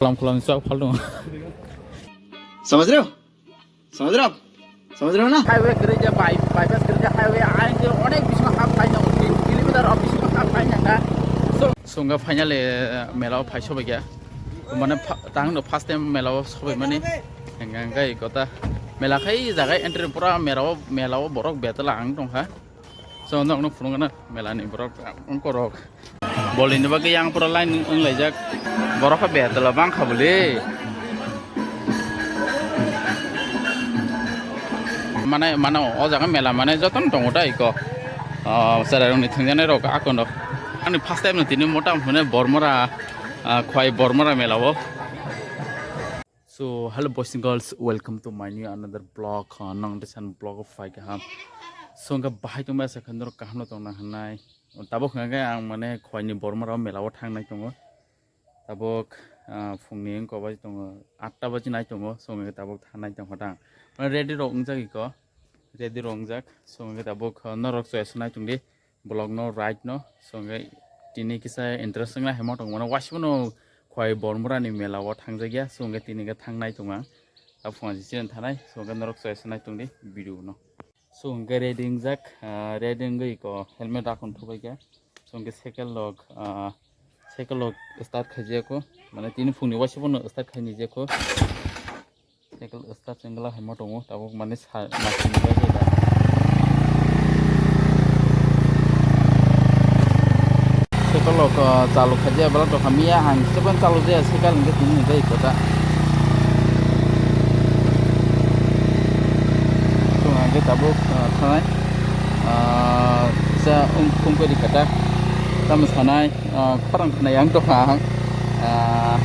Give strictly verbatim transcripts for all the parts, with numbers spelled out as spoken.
Khlam khlam chak phal dong. समझ रहे हो? समझ रहे हो आप? समझ रहे हो ना? Highway kwrwi je, by-, bypass kwrwi je highway, ayang je onek bisingo hap phai tongo, kilometer rok bisingo hap phai nang kha. So, sungga finally, eh, mela o phai sobai kha. Mane pha-, tang no first time mela o sobai mani. Hingga hingga i kota mela khai jaga entry pura mela o, mela o borok betala ang tong kha. So, nokno phunukgana melani borok, wngkorok. Bolini bagwi yang pura line wnglaijak. Borok khe betala bangkha bwle. Mane, mane o jaga mela mane jotono tongo da iko. Ah, cherairokni thwngjaknairok akono. Ani first time no tini mota hwnwi Bormora, ah, Khwai Bormora mela o. So, hello boys and girls, welcome to my new another vlog. Uh, nang desan vlog of phai kaham. So, hingke bahai tongma sa khandro kaham no tongna hanai. Tabok hingke ang mane Khwai ni Bormora mela o thangnai tongo. Tabok, uh, phungni wngko bai tongo, atta baji nai tongo. So, hingke tabok thangnai tongkha tang. Mane ready rok wngjak iko. Ready rok wngjak. So, hingke tabok, uh, norok choice nai tongdi. Vlog no right no. So hingke tini kisa interest wngna hemo tong mano. Waisimo no Khwai Bormora ni mela o thangjakya. So hingke tini hingke thangnai tong ang. Tabuk phunga chichirani thanai. So hingke norok choice nai tongdi video no. So hingke ready wngjak, ah, ready wngwi ko helmet rakon thubai kha. So hingke cycle rok, ah, cycle rok start khaijak ko. Mane tini phungni waisimo no start khainijak ko. Cycle start chengla hai ma tongo, tabuk mane sa, masini bagwi da. Cycle rok, ah, chalu khaijak, belai tongkha miya, ang se ban chalu jaya, cycle hingke tini ni jai kota. Chwng hingke tabuk, ah, thanai, ah, sa ung, ung kori kata, tamo sanai. Ah, khorang khna yang tongkha ang. Ah,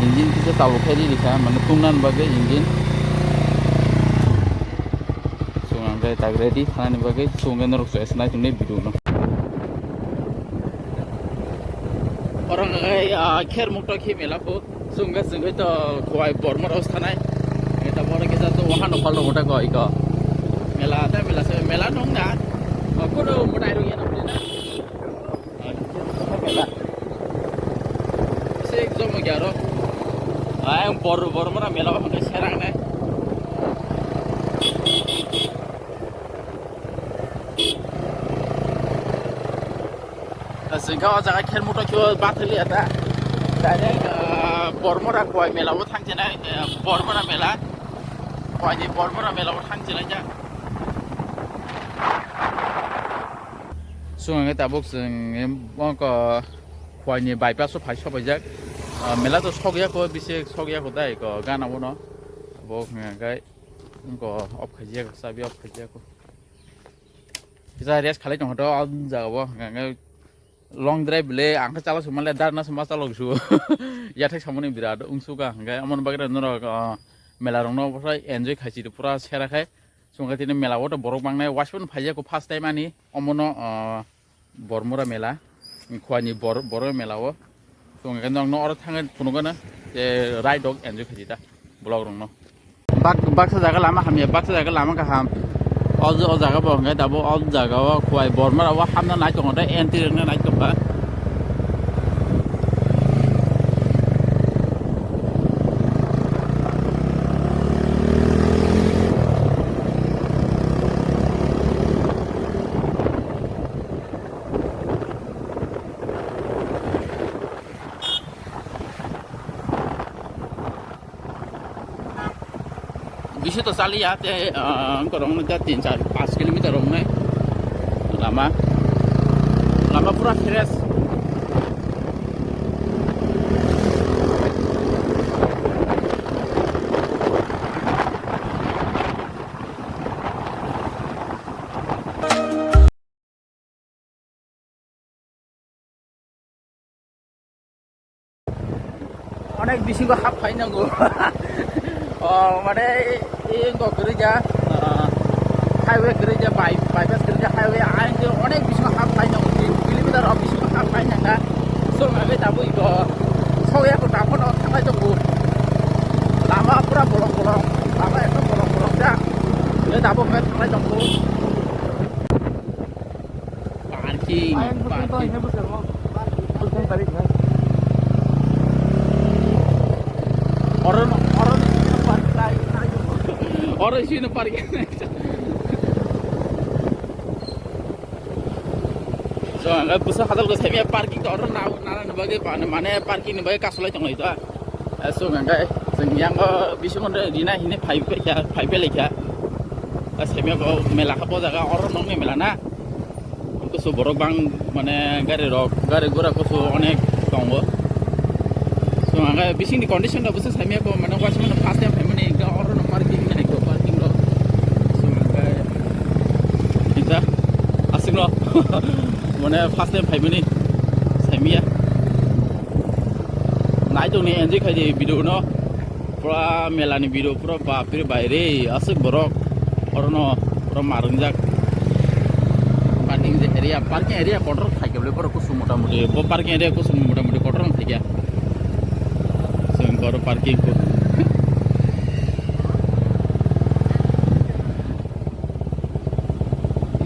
engine kisa chalu khe riri kha, mane tungna bagwi engine. Chwng ang khe tak ready thanani bagwi, chwng khe norok choice nai tongni video no. Oro ang khe, ah, kher mukto khe mela pho. Chwng khe chwng khe to Khwai Bormora o thanai. Eta boro kisa to wahan no pal rok ta ko iko. Mela ta mela se mela nong na. Ko no mutai rok ya na. Mela. Se exam gya ro. Ai bor Bormora mela ba serang ne. Singkha o jaga kher muto khe bathali ata. Direct, ah, Bormora Khwai mela o thangchenai, ah, Bormora mela. Khwai ni Bormora mela o thangchenai ja. Chwng hwnwi tabuk chwng, em, bo kho Khwai ni bypass o phai sobaijak. Ah, mela to sokya kho, bisi sokya kho dai kho gana bono. Bo hwnka khe, wngkha off khaijak, chabi off khaijak kho. Kisa rest khalai tongkha to, o jaga o, hwnka khe long drive le, ang khe chala suma le, darna suma chalok su. Yathek samani birat wngsuka, hwnka khe amoni bagwi norok, ah, mela rokno bwsai enjoy khai chidi pura sera khai. Chwng khe tini mela o to borok bangnai, waisano phaiya kho first time ani omono, ah, Bormora mela, Khwai ni bor-, Bormora mela o. Chwng khe nokno oro thangwi phunukgano, je ride rok enjoy khaidi ta vlog rokno. Bak-, baksa jaga lama hamya, baksa jaga lama kaham. O, o jaga bo hwnkhai dabo, o jaga o Khwai Bormora o hamna nai tongo, tei entry rwna nai tongkha. Bisi to chaliya, tei, ah, wngkha rok nokha tin char panch kilometer rok wngnai lama, lama pura fresh. Onek bisingo hap phai nango. O, mane, e, wngkha kwrwi ja, ah, highway kwrwi ja, by-, bypass kwrwi ja highway, ayang je onek bisingo hap phai nango, tin kilometer o bisingo hap phai nangkha. So, age tabuk iko sokya ko, tabuk no thanglai tongo. Lama pura bolong bolong, lama ekdom bolong bolong ja. Age tabuk no thanglai tongo. Parking, parking. Ayang buseng to, ini buseng mo. Buseng tarik na. Oro no, oro no sino parking lai. Oro sino parking lai. So, ang busa hadal ko semi parking to oro na, na, na, bagwi, mane, mane parking ni bagwi kasolai tong lai to. Eh, so, ang kai, sing yang ko bisu mon dina hine five pe kya, five pe le kya. Ah, semi ko mela ka po jaga oro nong ni mela na. Kusu borok bang mane gari rok, gari gura kusu onek tongo. So ang bising ni condition da busa saimia ko mane wasi mane first time family ga oro no parking mane ko parking ro. So ang kita asik no mane first time family saimia. Nai tong ni enjoy khai di video no. Pura mela ni video pura bapre bai re aswk borok oro no pura marwngjak. Parking je area, parking area kotor khai khe borok kusu mota moti bo parking area kusu mota moti kotor khai khe. Seng koro parking ko.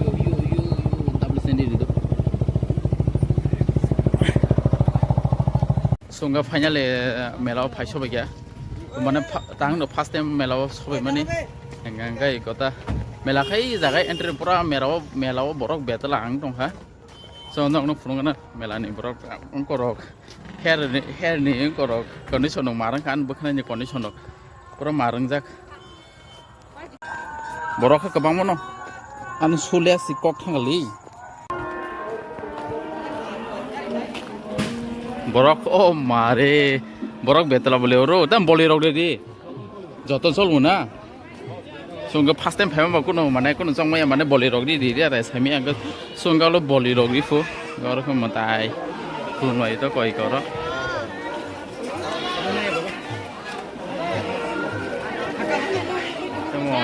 Yo, yo, yo, yo, double sendiri do. Sunga finally, eh, mela o phai sobai kha. Mane pha-, tang no first time mela o sobai mani. Hingka hingka kota mela khai jaga entry pura mela o, mela o borok betala ang tong kha. So nok no phunuk na mela ni borok ongko rok hair ni, hair ni ongko rok condition no marang kha, bwkhwnai ni condition no pura marang jak. Borok khe kwbangma no. Ani sule si kok thangali. Borok o mare. Borok betala bole oro. Tam boli rok de di. Joto chol muna. Sunga first time phaima ba kuno mane kuno chongmaya mane boli rok di di di are sami ang sunga lo boli rok di fu. Gor khe matai. Kun lai to koi koro. Tamo.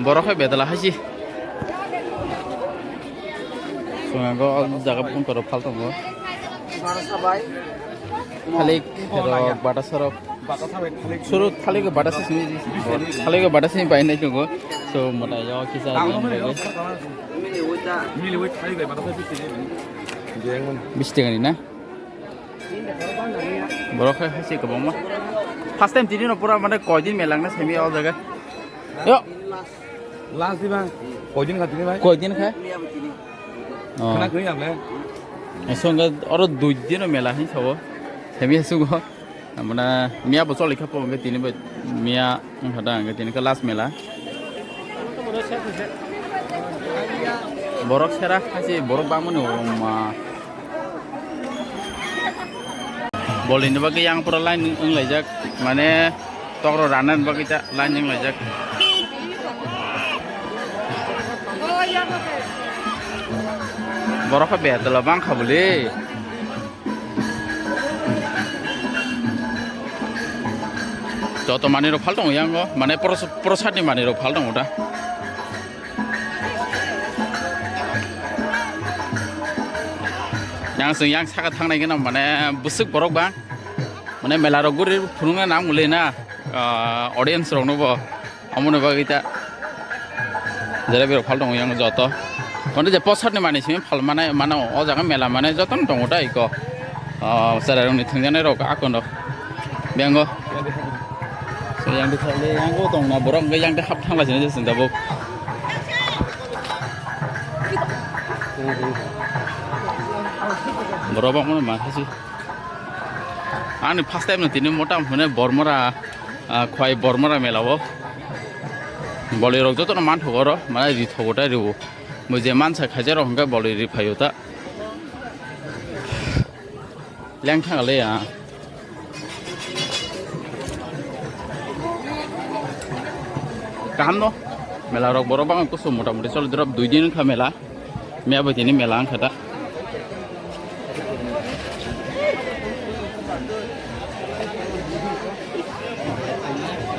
Borok hai betala haisi. Sungango o jaga phone koro phal tongo. Thalik rok, batasa rok. Suru thalik batasa sini. Thalik batasa sini bai nai tongo. So mata yo kisa. Bisti gani na. Borok hai hai se kwbangma. First time tini no pura mane koi din mela wngna semi o jaga. Yo. Last di bang. Koi din kha tini bai? Koi din kha? Oh. Khana koi ang le. Songa oro dui din mela hin sabo. Semi sugo. Amana miya bo choli kha po tini bai miya wngkha da ang tini kha last mela. Borok sera hai se borok bangmani o ma. Bolini bagwi yang pura line wnglaijak, mane tokro ranani bagwi ta line wnglaijak. Borok khe betala bangkha bwle. Joto manwi rok phal tongo yango, mane pros-, prosad ni manwi rok phal tongo da. Yang seng yang saka thangnai gana mane bwswk borok bang. Mane mela rok guri phunukna nang muli na, ah, audience rok no bo. Omo ni bagwi ta. Jere bero phal tongo yang joto. Kono je posar ni mani simi phal mane mano o jaga mela mane joto no tongo ta iko. Ah, chwrai rok ni thwngjaknai rok akono. Bengo. So yang de thale yang go tong na borok hwnkhe yang de hap thangla sini je sinda bo. Borok bangmano ma hasi. Ani first time no tini mota hone Bormora, ah, khwai Bormora mela o. Bolwi rok joto no manthogo oro, mane ri thogo tai ribo. Bo je mansa khaijak rok hwnkhe bolwi ri phaio ta. Leng thang le ya. Kaham no? Mela rok borok bang kusu mota moti choli drop dui din wngkha mela. Miya bai tini mela wngkha ta.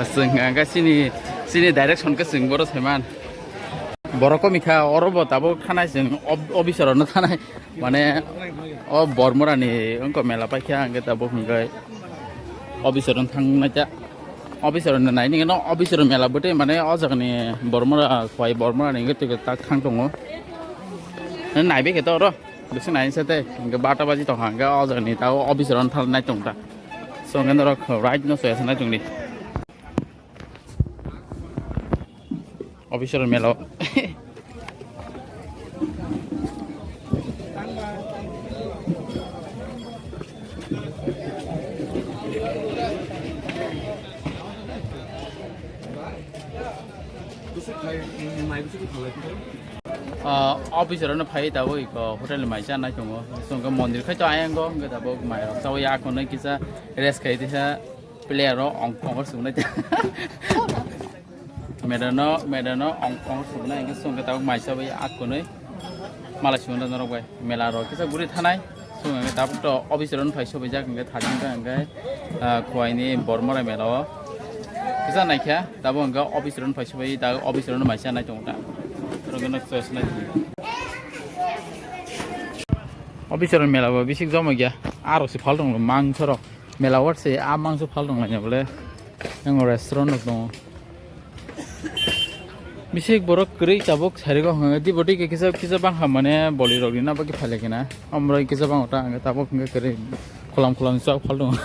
Chwng hwnkha sini, sini direction khe chwng boro saiman. Borok komikha oro bo tabuk thanai chwng ob-, obisor no thanai. Mane o Bormorani wngkha mela paikha hwnkhe tabuk hwnkhe obisor no thangnai ta. Obisor no nai nini no obisor mela bwtwi mane o jagani Bormora khwai Bormorani wngkhe tak thang tongo. Naibe khe to oro bising nai se tei hwnkhe bata baji tongkha hwnkhe o jagani ta obisor no thangnai tong ta. So, hwnkhe norok ride no soya sanai tongdi. Officer melo. Ah, officer no phai tabuk iko hotel ni mai chanai tongo. Chwngkhe mondir khai to ayang go, hwnkhe tabuk mai rok chawi akonwi kisa rest khai tisa player rok ong ong swngnai. Medano, medano ong ong swngnai, hwnkhe chwngkhe tabuk mai chawi akonwi. Malai swngo norok bai. Mela rok kisa guri thanai. Chwng hwnkhe tabuk to office rok phai sobaijak hwnkhe thajin ka hwnkhe, ah, Khowai ni Bormora mela o. Kisa naikha tabuk hwnkhe office rok phai sobai da office rok mai chanai tongo ta. Rok no choice nai. Office rok mela bo bisik joma gya. Aro se phal tong mangso rok. Mela wat se a mangso phal tong laina bole. Yang restaurant rok tongo. Bisik borok kwrwi tabuk sarigo hwnwi di botwi khe kisa kisa bangkha mane boli rok rina bagwi phailaikhe na. Omorok kisa bango ta hwnkhe tabuk hwnkhe kwrwi kholam kholam chwk phal tongo.